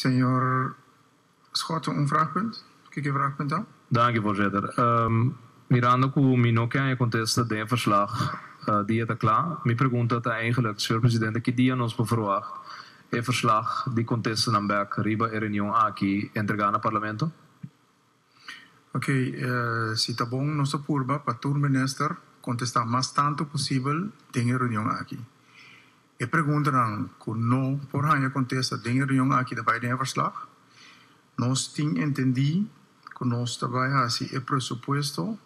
Señor Schotte un vraagpunt. Kiko e vraagpunt ta? Danki, voorzitter. Mirando ku mi no ke haña kontesta den e verslag dia ta kla, mi pregunta ta eigenlijk, señor presidente, ki dia nos por verwagt e verslag di kontestanan bek riba e reunion aki entregá na Parlamento? Ok, si ta bon nos ta purba pa tur minister kontestá mas tantu posibel den e reunion aki. E preguntanan ku no por haña kontesta den e reunion aki ta bai den e verslag. Nos tin entendí ku nos ta bai hasi e presupuesto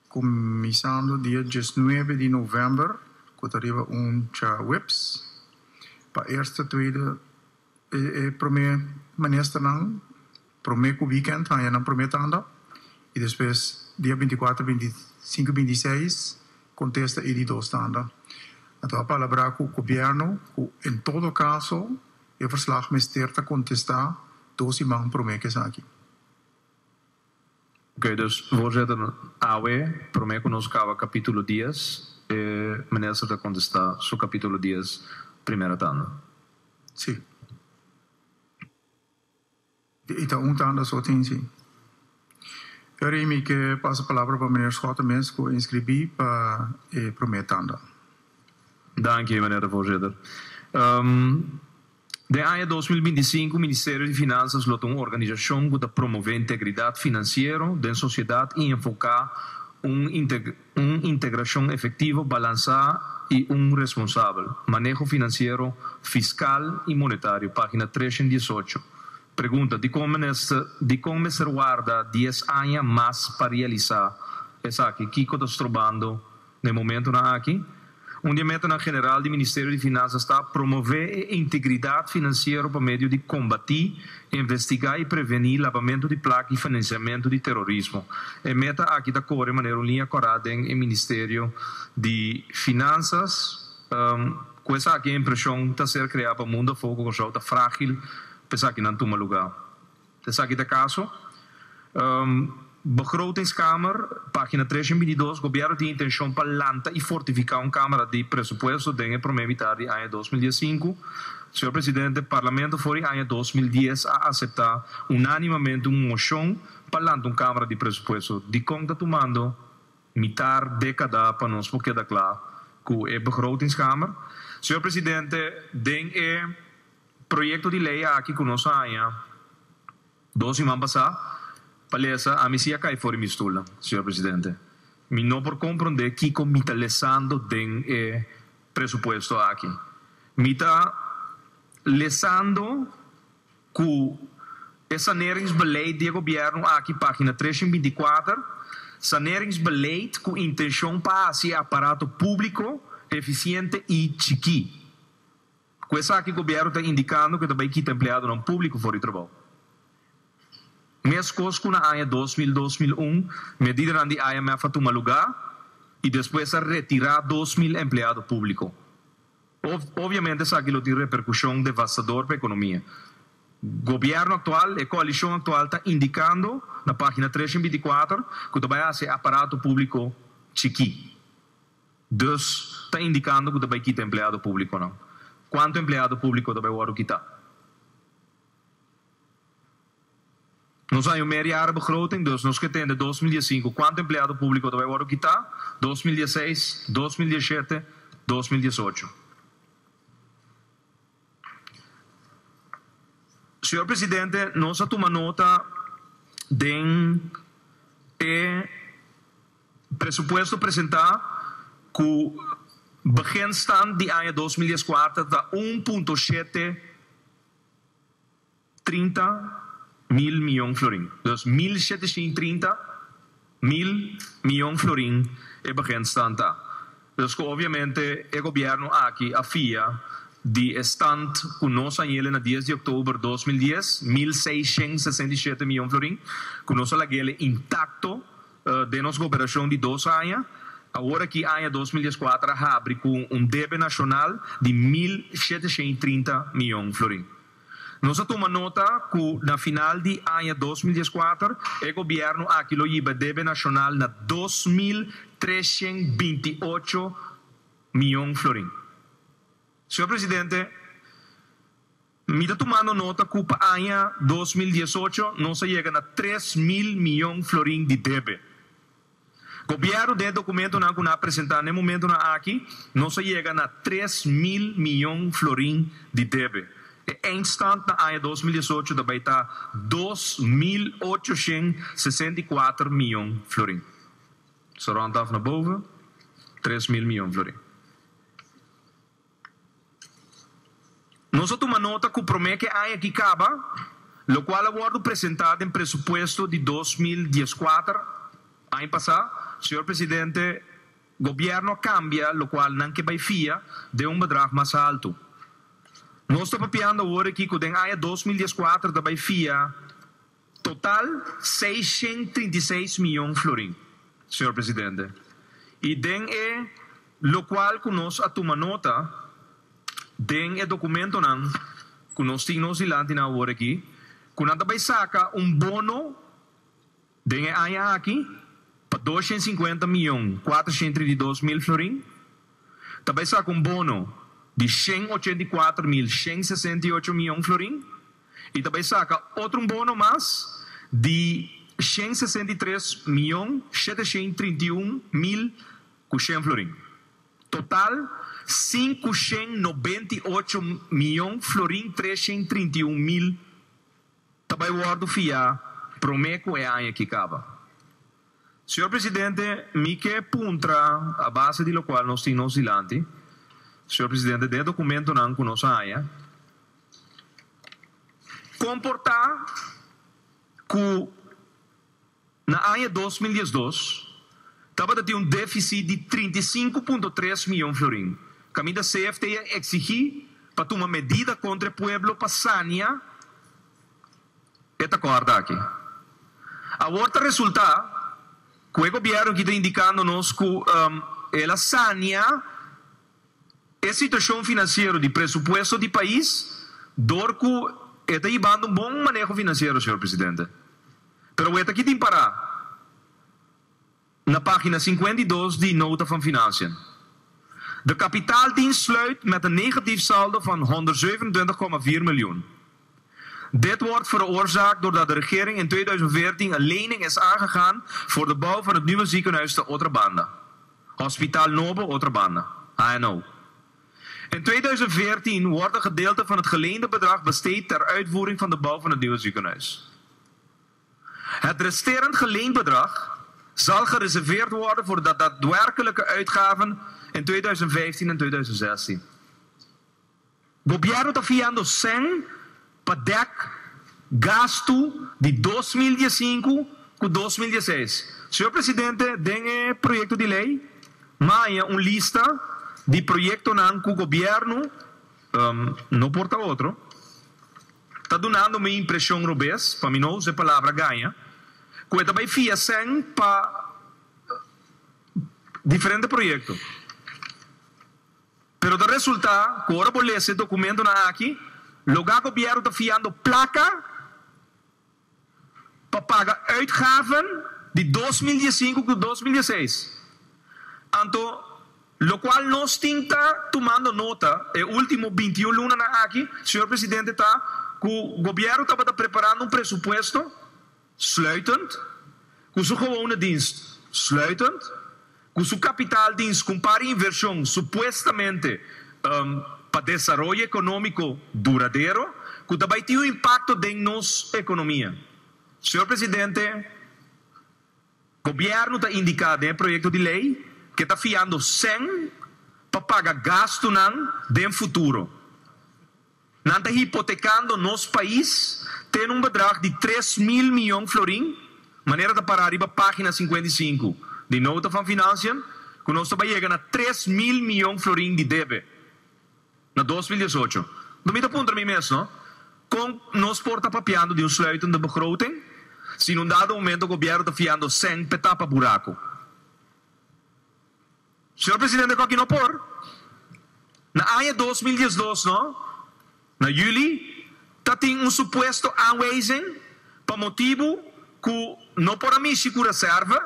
kuminsando dia diesnuebe di novèmber ku ta riba un djaweps pa eerste, tweede e promé ministernan promé ku wikènt haña nan promé tanda i despues dia bintikuater, bintisinku i bintiseis kontesta e di dos tanda. Anto a palabrá ku gobièrnu ku en todo kaso e verslag mester ta kontestá dos siman promé ku esaki. Oké, dus voorzitter, awe promé ku nos kaba kapítulo dies e minister ta kontestá su kapítulo dies primera tanda. Sí. I ta un tanda so tin si. Pero mi ke pasa palabra pa meneer Schotte mes ku a inskribí pa e promé tanda. Danki, meneer de voorzitter. Den aña 2025 Ministerio di Finansas lo ta un organisashon ku ta promové integridat finansiero den sosiedat i enfoká un un integrashon efektivo, balansá i un responsabel maneho finansiero, fiskal i monetario, página 318. Pregunta, Dikon minister dikon mester warda dies aña mas pa realisá esaki? Kiko ta strobando na e momentonan aki? Un di e metanan general di Ministerio di Finansas ta promové e integridat finansiero pa medio di kombatí, investigá i prevení labamentu di plaka i finansiamentu di terorismo. E meta aki ta kore manera un liña kòrá den e Ministerio di Finansas. Ku esaki e impreshon ta ser kreá pa mundu afó ku Kòrsou ta frágil pa esakinan tuma lugá. Esaki ta kaso. Begrotingskamer, pagina 322, Gobierno tin intencion pa lanta y fortifica un Camara di Presupuesto den e prome mitar di aña 2015. Señor Presidente, Parlamento for di aña 2010 a acepta unanimamente un mocion pa lanta un Camara di Presupuesto. Dicon ta tumando mitar decada pa nos por keda cla cu e Begrotingskamer? Señor Presidente, den e proyecto di ley aki cu nos a haña dos siman pasá, pa lesa, ami si a kai for di mi stulnan, señor presidente. Mi no por komprondé kiko mi ta lesando den e presupuesto aki. Mi ta lesando ku e saneringsbeleid di e gobièrnu aki, página 324, saneringsbeleid ku intenshon pa hasi e aparato públiko efisiente i chikí. Ku esaki gobièrnu ta indikando ku e ta bai kita empleadonan públiko for di trabou. Meskos ku na aña 2000, 2001, medidanan di IMF a tuma lugá i despues a retirá 2000 empleado públiko. Obviamente esaki lo tin reperkushon devastador pa ekonomia. Gobièrnu aktual, e koalishon aktual ta indikando na página 324 ku ta bai hasi e aparato públiko chikí. Dus ta indikando ku ta bai kita empleado públikonan. Kuantu empleado públiko ta bai wòrdu kitá? Nos haña un meerjarenbegroting, dus nos ke tende 2015 kuantu empleado públiko ta bai wòrdu kitá, 2016, 2017, 2018. Señor Presidente, nos a tuma nota den e presupuesto presentá ku beginstand di aña 2014 ta 1.730 mil miyon florin. Dus 1730 mil miyon florin e beginstand ta. Dus ku obviamente e gobièrnu aki a fia di e stand ku nos a yele na 10 di òktober 2010, 1667 miyon florin, ku nos a lag'ele intakto Den nos goberashon di dos aña, awor aki aña 2014 a habri ku un debe nashonal di 1730 miyon florin. Nos a tuma nota ku na final di aña 2014 e gobièrnu aki lo yiba e debe nashonal na 2328 miyon florin. Señor Presidente. Mi ta tumando nota ku pa aña 2018 nos a yega na 3000 mion florin di debe. Gobièrnu den e dokumentonan ku nan a presentá na e momentonan aki, nos a yega na 3000 mion florin di debe. E eindstand na aña 2018 ta bai ta 2864 mion florin. So rond af na boven, 3000 mion florin. Nos a tuma nota ku promé ku e aña aki kaba, lokual a wòrdu presentá den presupuesto di 2014, aña pasá, señor presidente, gobièrnu a kambia lokual nan ke bai fia den un bedrag mas haltu. Nos ta papiando awor aki ku den aña 2014 ta bai fia total 636 mion florin, señor presidente. I den e lokual ku nos a tuma nota den e dokumentonan ku nos tin nos dilanti nan awor aki, ku nan ta bai saka un bono den e aña aki pa 250 mion 432 mil florin, ta bai saka un bono di 184.168 mion florin i ta bai saka otro un bono mas di 163 mion 731 mil ku 100 florin. Total 598 mion florin 331 mil ta bai wòrdu fiá promé ku e aña aki kaba. Señor Presidente, mi ke puntra a base di lokual nos tin nos dilanti, Señor Presidente, den e dokumentonan ku nos a haña, kon por ta ku na aña 2012 tabata tin un défisit di 35.3 mion florin, kaminda CFT a eksigí pa tuma medida kontra e pueblo pa sania e tekort aki. Awor ta resultá ku e gobièrnu aki ta indikando nos ku el a sania e situashon finansiero di presupuesto di pais dor ku e ta hibando un bon maneho finansiero, señor presidente. Pero wet aki tin pará na página 52 di Nota van Financiën. De kapitaaldienst sluit met een negatief saldo van 127,4 miljoen. Dit wordt veroorzaakt doordat de regering in 2014 een lening is aangegaan voor de bouw van het nieuwe ziekenhuis te Otrabanda. Hospital Nobo Otrabanda, HNO. In 2014 wordt een gedeelte van het geleende bedrag besteed ter uitvoering van de bouw van het nieuwe ziekenhuis. Het resterend geleend bedrag zal gereserveerd worden voor de daadwerkelijke uitgaven in 2015 en 2016. Gobièrnu ta fiando sèn pa dèk gastu di 2015 ku 2016. Señor Presidente, den e proyekto di lei m'a haña un lista di proyektonan ku gobièrnu, no por ta otro, ta dunando mi impreshon robes, pa mi no usa e palabra gaña, ku e ta bai fia sèn pa diferente proyekto. Pero ta resultá ku ora bo lesa e dokumentonan aki, logá gobièrnu ta fiando plaka pa paga uitgaven di 2015 ku 2016. Anto, lokual nos tin ta tumando nota e último 21 lunanan aki, señor presidente, ta ku gobièrnu tabata preparando un presupuesto sluitend, ku su gewone dienst sluitend, ku su kapitaaldienst ku un par invershon supuestamente pa desaroyo ekonómiko duradero ku ta bai tin un impakto den nos ekonomia. Señor Presidente, gobièrnu ta indiká den e proyekto di lei ku e ta fiando sèn pa paga gastunan den futuro. Nan ta hipotekando nos pais ten un bedrag di 3000 mion florin, manera ta pará riba página 55 di Nota van Financiën, ku nos ta bai yega na 3000 mion florin di debe na 2018. Anto mi ta puntra mi mes, no, kon nos por ta papiando di un sluitende begroting si na un dado momento gobièrnu ta fiando sèn p'e tapa buraku? Señor Presidente, ku aki no por. Na aña 2012 no, na juli, ta tin un supuesto aanwijzing pa motibu ku no por a mishi ku reserve,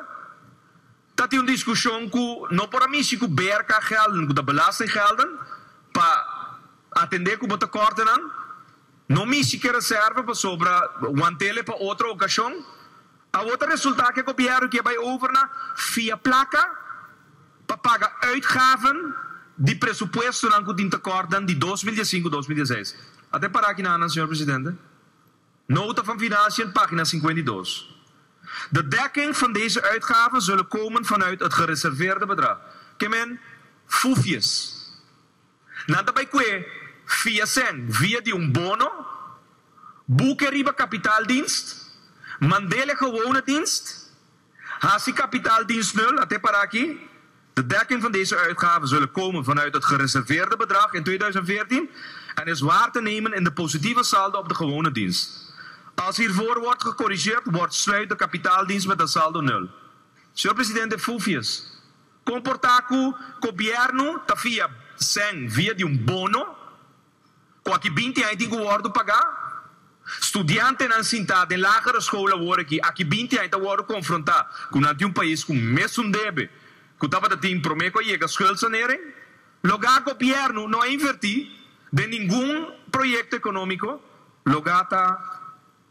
ta tin un diskushon ku no por a mishi ku BRK gelden, ku ta belastinggelden, pa atendé ku bo tekortenan. No mishi ku e reserva pasobra want'é pa otro okashon. Awor ta resultá ku e gobièrnu ke bai over na fia plaka pa paga uitgaven di presupuestonan ku tin tekort di 2015, 2016. Ata para aki nan, señor presidente. Nota van Financiën, pagina 52. De dekking van deze uitgaven zullen komen vanuit het gereserveerde bedrag. Ke men fufjes. Nan ta bai kue fia sèn via di un bono, buke riba kapitaaldienst, mand'é gewone dienst, hasi kapitaaldienst nul, ata para aki. De dekking van deze uitgaven zullen komen vanuit het gereserveerde bedrag in 2014 en is waar te nemen in de positieve saldo op de gewone dienst. Als hiervoor wordt gecorrigeerd, wordt sluit de kapitaaldienst met een saldo nul. Señor presidente, fufjes. Kon por ta ku gobièrnu ta fia sèn via di un bono, ku aki 20 aña tin ku wòrdu pagá. Studiantenan sintá den lagere skol awor aki, aki 20 aña ta wòrdu konfrontá ku nan tin un pais ku mesun debe, ku tabatin promé ku yega schuldsanering. Lugá gobièrnu no a invertí den ningun proyekto ekonómiko, lugá ta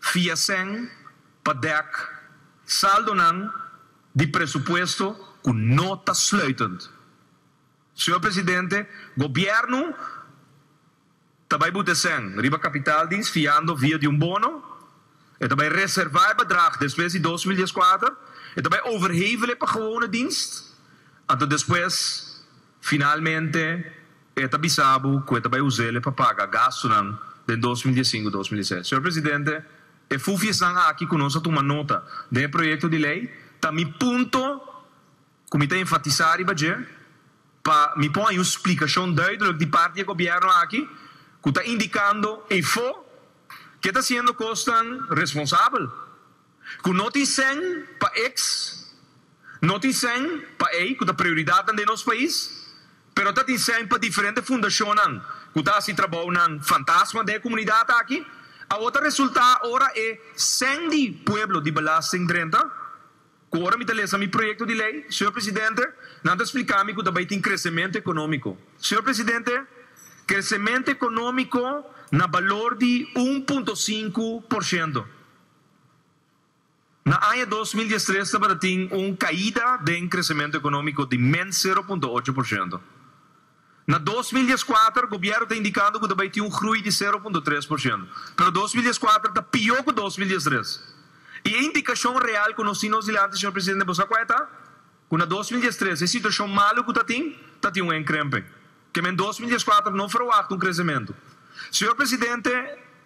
fia sèn pa dek saldonan di presupuesto ku no ta sluitend. Señor presidente, gobièrnu ta bai buta sèn riba kapitaaldienst fiando via di un bono, e ta bai reservá e bedrag despues di 2014, e ta bai overhevelen pa gewone dienst, anto despues finalmente e ta bisa bo ku e ta bai us'é pa paga gastunan den 2015, 2016. Señor presidente, e fufjesnan aki ku nos a tuma nota den proyekto di lei, ta mi punto ku mi ta enfatisá riba dje, pa mi pone un splikashon duidelijk di parti di gobièrnu aki, ku ta indikando efo ku ta hasiendo kosnan responsabel. Ku no tin sèn pa X, no tin sèn pa Y, ku ta prioridat den nos pais, pero ta tin sèn pa diferente fundashonnan, ku ta hasi trabounan fantasma den komunidat aki. Awor ta resultá ora e sèn di pueblo di belasting drenta, ku ora mi ta lesa mi proyekto di lei, señor presidente, nan ta splika mi ku tambe tin kresementu ekonómiko. Señor presidente, kresementu ekonómiko na balor di 1,5%. Na aña 2013 tabatin un kaida di kresementu ekonómiko di min 0,8%. Na 2014, gobièrnu ta indikando ku tambe tin un groei di 0,3%. Pero 2014 ta pió ku 2013. I e indikashon real ku nos tin dilanti, señor presidente, bo sa kua ta? Ku na 2013, e situashon malu ku tatin un inkrimping. Ku den 2014 no verwacht un kresementu. Señor presidente,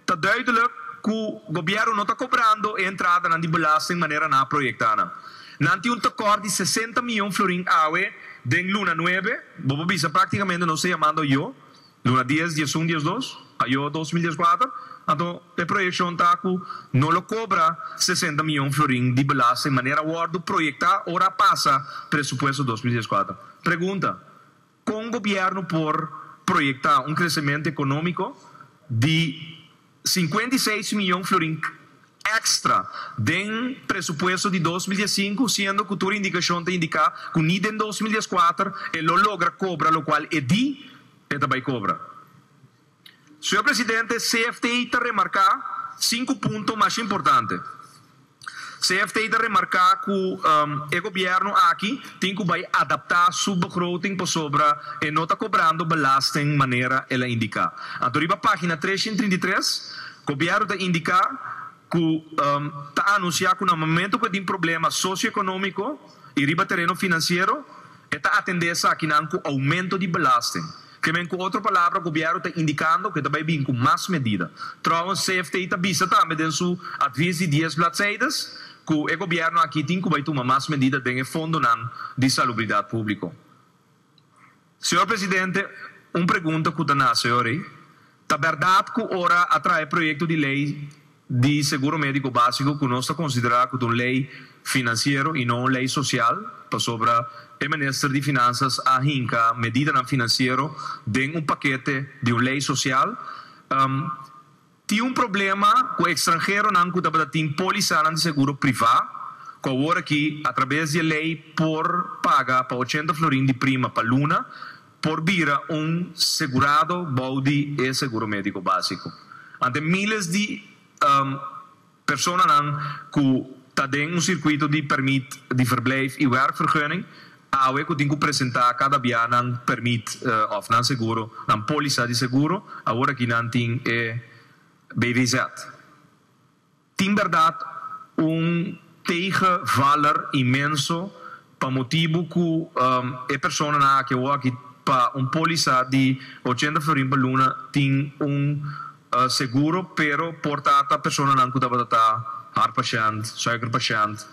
ta duidelijk ku gobièrnu no ta kobrando entrada di belasting manera nan a proyektá. Nan tin un tekort di 60 mion florin awe den luna 9, bo bisa práktikamente nos ta yamando yo, luna 10, 11, 12, ayo 2014, anto e proyekshon ta ku no lo kobra 60 mion florin di belasting manera wòrdu proyektá ora pasa presupuesto 2014. Pregunta, kon gobièrnu por proyektá un kresementu ekonómiko di 56 mion florin èkstra den presupuesto di 2015, siendo ku tur indikashon ta indiká ku ni den 2014 e lo logra kobra, lokual e di e ta bai kobra. Señor presidente, CFT ta remarká sinku punto mas importante. CFT ta remarká ku e gobièrnu aki tin ku bai adaptá su begroting pasobra e no ta kobrando belasting manera el a indiká. Anto riba página 333, gobièrnu ta indiká ku ta anunsiá ku na momento ku tin problema sosioekonómiko i riba tereno finansiero, e ta atendé esakinan ku oumento di belasting. Ke men ku otro palabra, gobièrnu ta indikando ku e ta bai bin ku mas medida. Trouwens, CFT ta bisa tambe den su advies di 10 bladzijdes ku e gobièrnu aki tin ku bai tuma mas medida den e fondonan di salubridat públiko. Señor presidente, un pregunta ku ta nase, ori. Ta bèrdat ku ora a traha proyekto di lei di seguro médiko básiko ku nos ta konsiderá ku un lei finansiero i no un lei sosial, pasobra e minister di Finansa a hinka medida finansiero den un pakete di un lei sosial. Tin un problema ku ekstranheronan ku tin pólisa di seguro privá, ku awor aki a traves di lei por paga pa 80 florin di prima pa luna, por bira un segurado bou di e seguro médiko básiko. Ante miles di personanan ku ta den un sirkuito di pèrmit di verblijf i werkvergunning awe ku tin ku presentá kada bia nan pèrmit òf nan seguro, nan pólisa di seguro, awor aki nan tin e BVZ. Tin bèrdat un tegenvaller inmenso pa motibu ku e personanan aki awor aki pa un pólisa di ochenta florin pa luna tin un seguro pero por ta ta personanan ku tabata ta hartpashènt, suikerpashènt,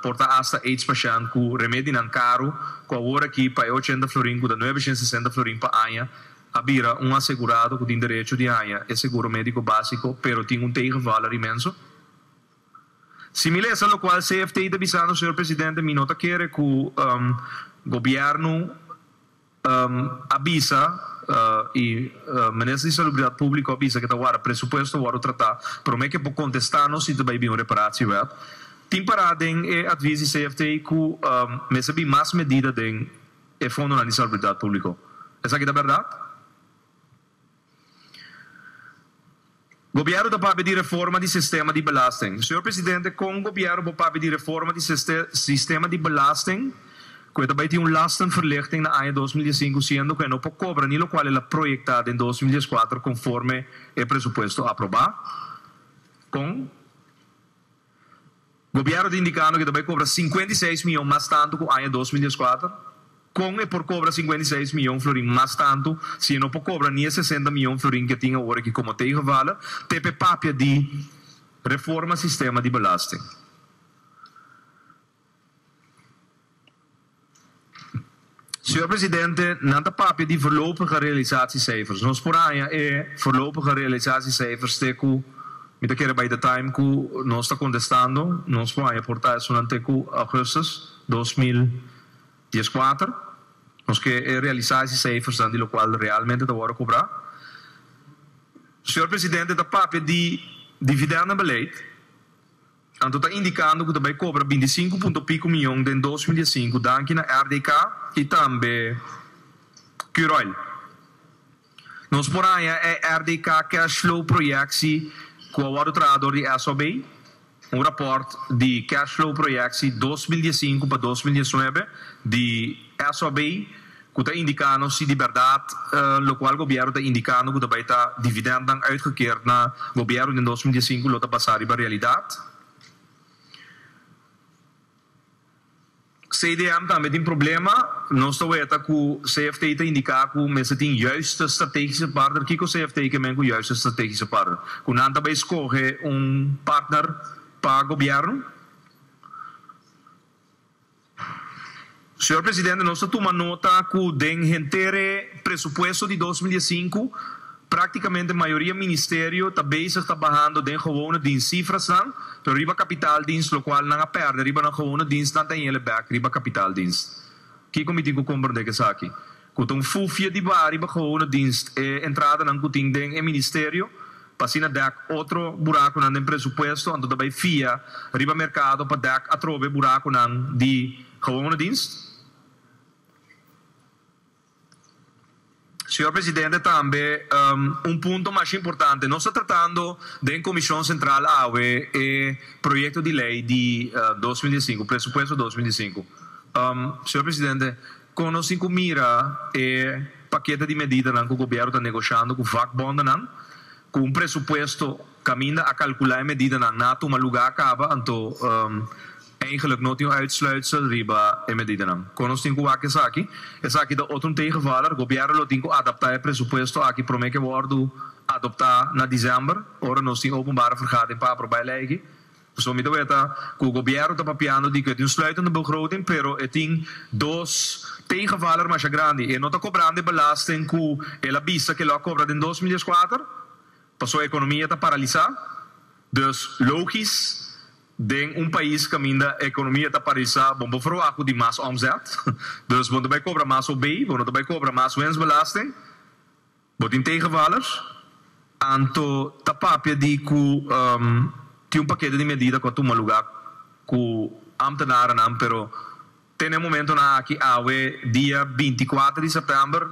por ta asta aidspashènt ku remedinan karu ku awor aki pa e ochenta florin ku ta nuebe shen sesenta florin pa aña a bira un asegurado ku tin derecho di haña e seguro médiko básiko pero tin un tegenvaller inmenso. Si mi lesa lokual CFT ta bisando, señor presidente, mi no ta kere ku gobièrnu a bisa i minister di Salubridat Públiko a bisa ku ta wara presupuesto wòrdu tratá promé ku e por kontestá nos si ta bai bin un reparatiewet. Tin pará den e advis di CFT ku mester bin mas medida den e fondonan di salubridat públiko. Esaki ta bèrdat? Gobièrnu ta papia di reforma di sistema di belasting. Señor Presidente, kon gobièrnu por papia di reforma di sistema di belasting ku e ta bai tin un lastenverlichting na aña 2015 siendo ku e no por kobra ni lokual el a proyektá den 2014 konforme e presupuesto aprobá? Kon? Gobièrnu ta indikando ku e ta bai kobra 56 mion mas tantu ku aña 2014. Kon e por kobra 56 mion florin mas tantu si e no por kobra ni e 60 mion florin ku e tin awor aki komo tegenvaller? Te p'e papia di reforma sistema di belasting. Señor Presidente, nan ta papia di voorlopige realisatiecijfers. Nos por haña e voorlopige realisatiecijfers te ku, mi ta kere by the time ku nos ta kontestando, nos por haña por ta esunnan te ku augustus 2014. Nos ke e realisatiecijfersnan di lokual realmente ta wòrdu kobrá. Señor Presidente, ta papia di dividendenbeleid. Anto ta indikando ku ta bai kobra 25 punto piku mion den 2015 danki na RDK i tambe Curoil. Nos por haña e RDK Cash Flow Projectie ku a wòrdu traha dor di SOB, un rapòrt di Cash Flow Projectie 2015 pa 2019 di SOB ku ta indiká nos si di bèrdat lokual gobièrnu ta indikando ku ta bai ta dividèntnan uitgekeerd na gobièrnu den 2015 lo ta basá riba realidat. CDM tambe tin problema. Nos ta weta ku CFT ta indiká ku mester tin juiste strategische partner. Kiko CFT ke men ku juiste strategische partner? Ku nan ta bai skohe un partner pa gobièrnu? Señor Presidente, nos ta tuma nota cu den henter e presupuesto di 2015 practicamente mayoria ministerio ta bezig ta bahando den gewone dienst cifrasnan, pero riba kapitaaldienst locual nan a perde riba nan gewone dienst nan ta hele bek riba kapitaaldienst. Kico mi tin cu comprende cu esaki? Cu ta un fufia di baha riba gewone dienst e entradanan cu tin den e ministerio pa asina dek otro buraconan den presupuesto anto ta bay fia riba mercado pa dek atrobe buraconan di gewone dienst. Señor Presidente tambe un punto masha importante nos ta tratando den Comision Central awe e proyecto di ley di 2015 presupuesto 2015. Señor Presidente Kon nos tin ku mira e pakete di medidanan ku gobièrnu ta negoshando ku vakbondennan? Ku un presupuesto kaminda a kalkulá e medidanan na tuma lugá kaba, anto eigenlijk no tin un uitsluitsel riba e medidanan. Kon nos tin ku wak esaki? Esaki ta otro un tegenvaller. Gobièrnu lo tin ku adaptá e presupuesto aki promé ku e wòrdu adoptá na desèmber, ora nos tin openbare vergadering pa aprobá e lei aki. Pasobra mi ta weta cu gobierno ta papiando di cu e tin un sluitende begroting, pero e tin dos tegenvaller masha grandi. E no ta cobrando e belasting cu el a bisa cu e lo a cobra den 2014, pasobra e economia ta paralisa. Dus logisch, den un pais caminda e economia ta paralisa, bo no por verwacht cu di mas omzet. Dus bo no ta bay cobra mas OB, bo no ta bay cobra mas winstbelasting. Bo tin tegenvallers? Anto ta papia di cu tin un pakete di medida cu a tuma lugar cu ambtenarennan, pero te na e momentonan aki, awe dia 24 di september,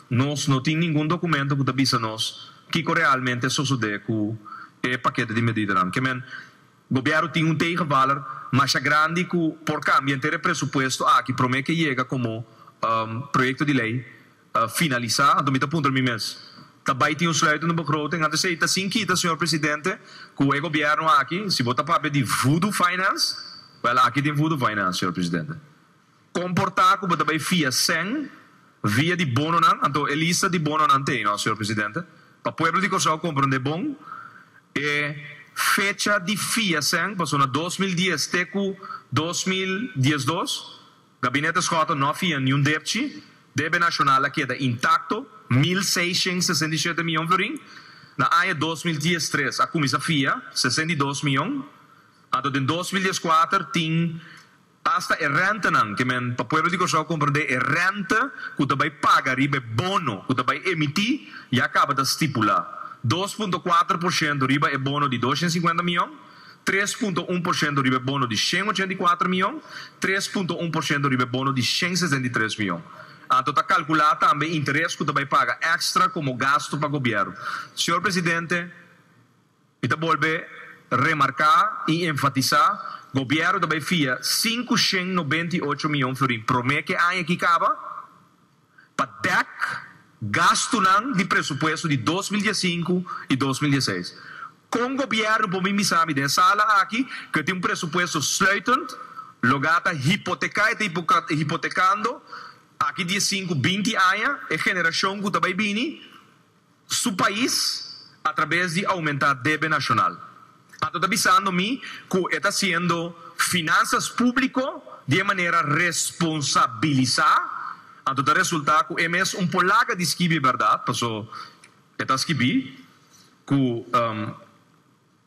nos no tin ningun documento cu ta bisa nos. kiko realmente a sosodé ku e pakete di medidanan. Ke men, gobièrnu tin un tegenvaller masha grandi ku por kambia henter e presupuesto aki promé ke yega komo proyekto di lei finalisá. Anto mi ta puntra mi mes, ta bai tin un sluitende begroting? Anto esei ta sin kita, señor presidente, ku e gobièrnu aki, si bo ta papia di voodoo finance, wèl aki tin voodoo finance, señor presidente. Komportá ku bo ta bai fia sèn via di bononan, anto e lista di bononan t'ei no, señor presidente, pa pueblo di Kòrsou komprondé bon e fecha di fia sèn, pasobra na 2010 te ku 2012 Gabinete Schotten no a fia niun depchi, debe nashonal a keda intakto, 1667 mion florin, na aña 2013 a kuminsá fia 62 mion, anto den 2014 tin. Asta e rentenan, ke men pa pueblo di Kòrsou komprendé e rente ku ta bai paga riba e bono ku ta bai emití ya kaba ta stipulá 2.4% riba e bono di 250 mion, 3.1% riba e bono di 184 mion, 3.1% riba e bono di 163 mion. Anto ta kalkulá tambe interes ku ta bai paga èkstra komo gastu pa gobièrnu. Señor Presidente. Mi ta bolbe remarká i enfatisá, gobièrnu ta bai fia 598 mion florin promé ku e aña aki kaba pa dèk gastunan di presupuesto di 2015 i 2016. Kon gobièrnu por bin bisa mi den e sala aki ku e tin un presupuesto sluitend, logá ta hipoteká e ta hipotekando aki diesinku, 20 aña e generashon ku ta bai bini? Su pais a traves di aumenta debe nacional. Anto ta bisando mi cu e ta haciendo finanzas publico di e manera responsabilisa, anto ta resulta cu e mes un polaga di skibi berdad, paso e ta skibi cu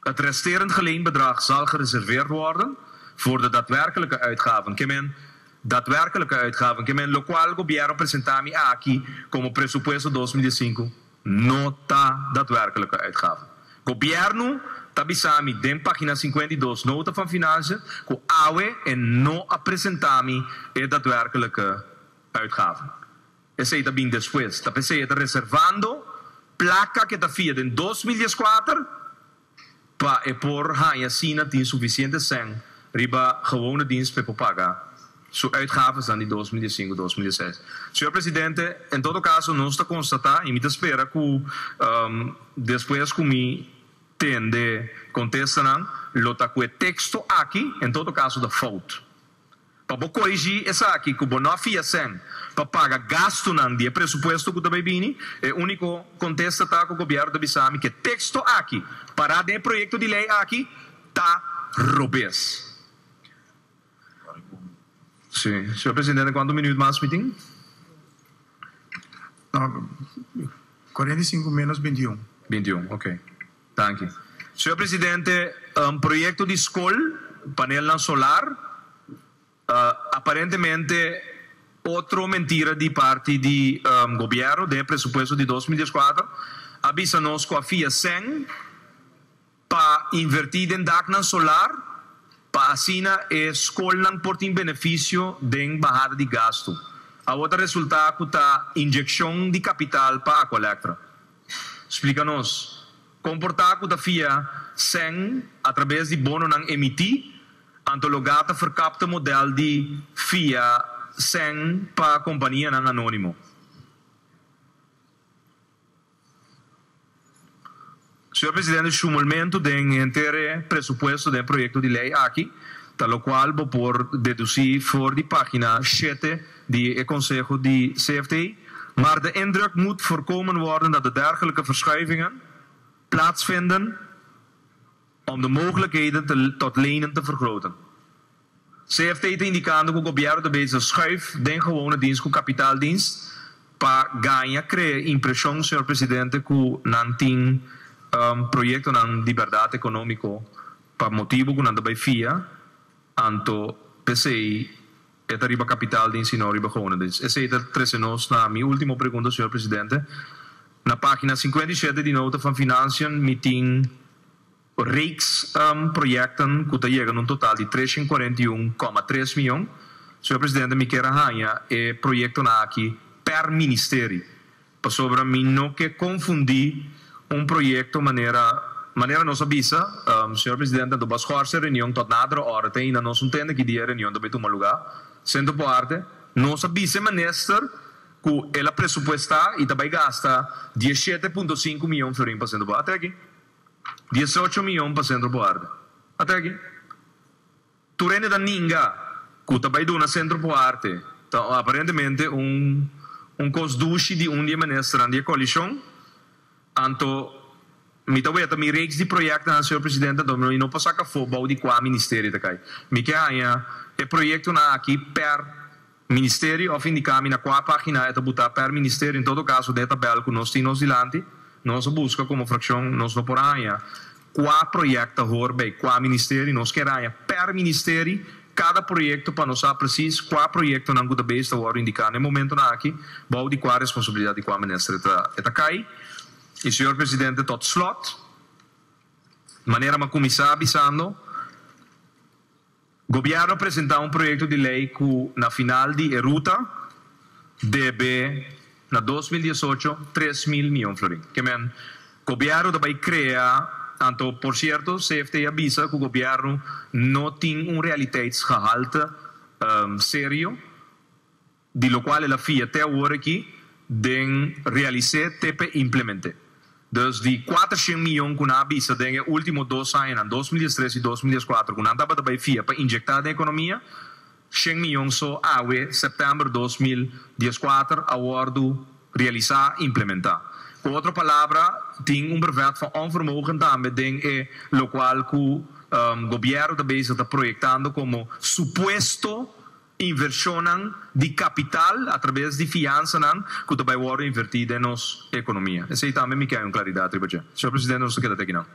het resterend geleend bedrag zal gereserveerd worden voor de daadwerkelijke uitgaven. Ke men daadwerkelijke uitgaven? Ke men locual gobierno presenta mi aki como presupuesto 2015 no ta daadwerkelijke uitgaven. Gobierno ta bisa mi den pagina 52 nota van financiën cu awe e no a presenta mi e daadwerkelijke uitgaven. Esei ta bin despues. Ta p'esei e ta reservando plaka ku e ta fia den 2014 pa e por haña asina tin sufisiente sèn riba gewone dienst pa e por paga su uitgavesnan di 2015, 2016. Señor Presidente, en todo kaso nos ta konstatá i mi ta spera ku despues ku mi tende kontestanan lo ta ku e teksto aki en todo kaso ta fout. Pa bo korigí esaki ku bo no a fia sèn pa paga gastunan di e presupuesto ku ta bai bini, e úniko kontesta ta ku gobièrnu ta bisa mi ku e teksto aki, pará den e proyekto di lei aki, ta robes. Sí, señor presidente, kuantu minuut mas mi tin? No, 45 ménos 21. 21, oké. Danki. Señor Presidente, proyecto di scol, panelnan solar, aparentemente otro mentira di parti di gobierno den e presupuesto di 2014 a bisa nos cu a fia cen pa inverti den daknan solar pa asina e scolnan por tin beneficio den bahada di gasto. Awor ta resulta cu ta inyeccion di capital pa Aqualectra. Splika nos, Kon por ta ku ta fia sèn atrabes di bononan emití, anto logá ta ferkapte modèl di fia sèn pa kompanianan anónimo? Señor Presidente, shumelmentu den henter e presupuesto den e proyekto di lei aki ta lokual bo por dedusí for di página 7 di e konseho di CFT. Maar de indruk moet voorkomen worden dat de dergelijke verschuivingen plaatsvinden om de mogelijkheden te tot lenen te vergroten. CFT ta indicando cu gobierno ta bezig schuif den gewone dienst cu kapitaaldienst pa gaña crea impresion, señor Presidente, cu nan tin proyectonan di berdad economico pa motibo cu nan ta bay fia, anto p'esey e ta riba kapitaaldienst y no riba gewone dienst. Esey ta trece nos na mi ultimo pregunta, señor Presidente. Na pagina 57 di Nota van Financiën mi tin reeks projecten cu ta yega na un total di 341,3 miyon. Señor Presidente, mi kier a haña e proyectonan aki per ministerie, pasobra mi no ke confundi. Un proyekto manera manera nos a bisa, señor presidente, anto bo a schors e reunion tot nader orde, te ainda nos no tende ki dia e reunion ta bay tuma lugar. Sento por arte, nos a bisa e minister ku el a presupuesta y ta bay gasta 17.5 miyon florin pa Sento por Arte aki. 18 miyon pa Sentro por Arte. Ate aki. Tur hende ta ninga ku ta bai duna Sentro por Arte ta aparentemente un un kos dushi di un di e ministernan di e koalishon. Anto mi ta weta mi reeks di proyektonan, señor presidente, anto mi no por saka afó bou di kua ministerio ta kai. Mi ke haña e proyektonan aki per ministerio òf indiká mi na kua página e ta butá per ministerio. En todo kaso den e tabèl ku nos tin nos dilanti, nos a buska komo frakshon, nos no por haña kua proyèkt ta hor bei kua ministerio. Nos kier haña per ministeri kada proyekto pa nos sa presis kua proyektonan ku ta beis ta wòrdu indiká na e momentonan aki bou di kua responsabilidat di kua minister e ta kai. I señor presidente tot slot, manera mi a kuminsá bisando, Gobièrnu a presentá un proyekto di lei ku na final di e ruta debe na 2018 3000 mion florin. Ke men, gobièrnu ta bai krea, anto por sierto CFT a bisa ku gobièrnu no tin un realiteitsgehalte serio di lokual el a fia te awor aki den realis'é te p'e implement'é. Dus di 400 miyon ku nan a bisa den e último dos añanan, 2013 i 2014, ku nan tabata bai fia pa injektá den ekonomia, 100 miyon so awe, sèptèmber 2014, a wòrdu realisá, implementá. Ku otro palabra, tin un brevet van onvermogen tambe den e lokual ku gobièrnu ta bezig ta proyektando komo supuesto invershonnan di kapital a traves di fiansanan ku ta bai wòrdu invertí den nos ekonomia. Esei tambe mi ke hay un klaridat riba dje. Señor Presidente, nos ta keda te akinan.